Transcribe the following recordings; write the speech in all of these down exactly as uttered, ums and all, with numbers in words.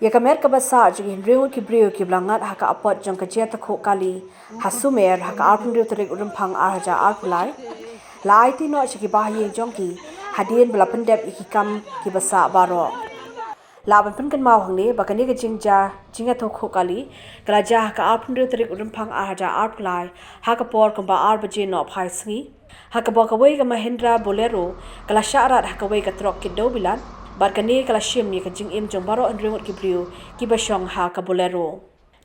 Ia ka met kaba sah jong ki hynriew ngut ki briew kiba la ngat ha ka apot jong ka jingiatakhuh kali ha Sumer ha ka arphew hynriew tarik u Rymphang ar hajar arphew lai la aiti noh sha ki bahaïing jong ki hadien ba la pyndep ia ki kam kiba sah baroh. Lah ban pynkynmaw hangne ba kane ka jingjia jingiatakhuh kali ka la jia ha ka arphew hynriew tarik u Rymphang ar hajar arphew lai ha ka por kumba ar baje nohphai sngi, ha kaba kawei ka Mahindra Bolero ka la shah rat ha kawei ka trok kit dewbilat bad kane ka la shim ia ka jingim jong baroh hynriew ngut ki briew kiba shong ha ka Bolero.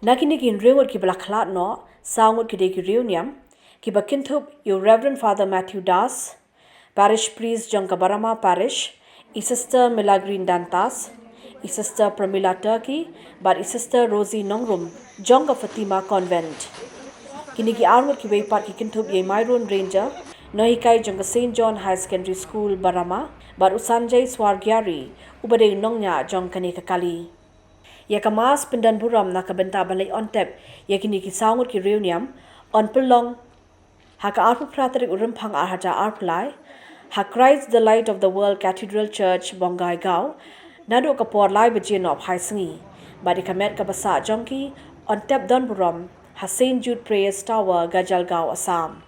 Na kine ki hynriew ngut kiba la khlad noh, saw ngut ki dei ki riewniam kiba kynthup ia u Rev Father Matthew Das, Parish Priest jong ka Barama Parish, i Sister Milagrine Dantas, i Sister Pramila Turkey bad i Sister Rosie Nongrum jong ka Fatima Convent. Kine ki ar ngut kiwei pat ki kynthup ia i Myron Ranger, nonghikai jong ka St John Higher Secondary School, Barama bad u Sanjay Swargiari uba dei u nongniah jong kane ka kali. Ia ka Mass pyndonburom na ka bynta ban leit on tep ia kine ki saw ngut ki riewniam yn pynlong ha ka arphew phra tarik u Rymphang ar hajar arphew lai ha Christ the Light of the World Cathedral Church, Bongaigaon naduh ka por lai baje nohphai sngi bad ia ka met kaba sah jong ki yn tep donburom ha St Jude Prayers Tower, Gajalgaon, Assam.